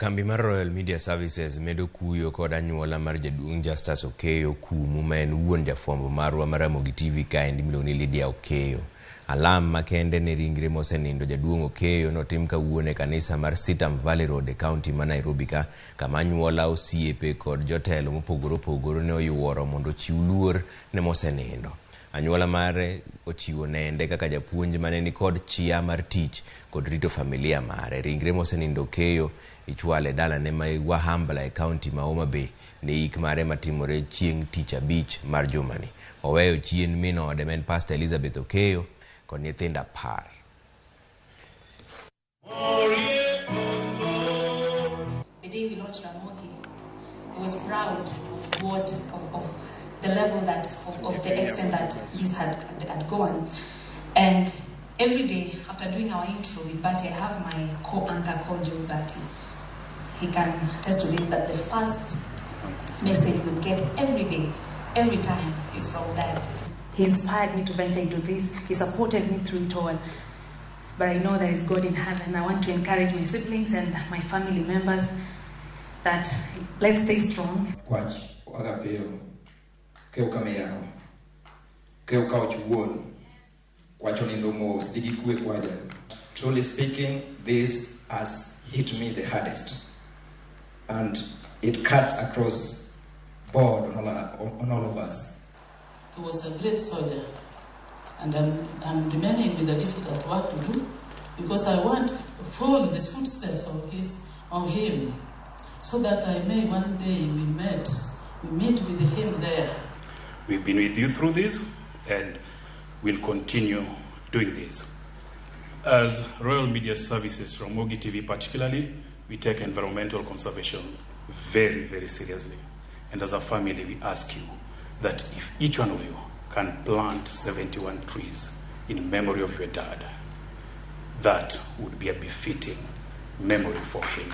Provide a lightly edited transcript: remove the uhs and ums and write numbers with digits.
Kambi mar Royal Media Services medo kuyo kod anyuola mar jaduong' Justus Okeyo Kumu ma en wuon jafwambo marwa mar Ramogi TV kaendi miluongo ni Lydia Okeyo. Alam makende ne ringre mosenindo jaduong' Okeyo notim kawuono e kanisa mar Sitam Valley Road e kaunti ma Nairobi ka kama anyuola, osiepe kod jotelo mopogore opogore ne oyuoro mondo ochiw luor ne mosenindo. Anyuola mare ochiwo nende kaka japuonj mane nikod chia mar tich kod rito familia mare. Ringre mosenindo Okeyo ichwale dalane ma Wahambla e kaunti ma Homa Bay ne ik mare matimore chieng' tich abich mar jumani. Oweyo chien min ode ma en Pastor Elizabeth Okeyo kod nyithindo 10. The day we launched Ramogi, I was proud of what of the level that of the extent that this had gone. And every day after doing our intro with Bati, I have my co-anchor called Joe Bati. He can attest to this, that the first message we get every day, every time, is from Dad. He inspired me to venture into this. He supported me through it all. But I know there is God in heaven. I want to encourage my siblings and my family members that let's stay strong. Kwach wagapiyo kew kama iyawo kew ka och wuon kwach onindo mos dhi gi kwe kwaja. Truly speaking, this has hit me the hardest and it cuts across board on all of us. He was a great soldier, and I'm remaining with a difficult work to do because I want to follow the footsteps of him, so that I may one day we meet with him there. We've been with you through this and we'll continue doing this. As Royal Media Services, Ramogi TV particularly, we take environmental conservation very, very seriously. And as a family, we ask you that if each one of you can plant 71 trees in memory of your dad, that would be a befitting memory for him.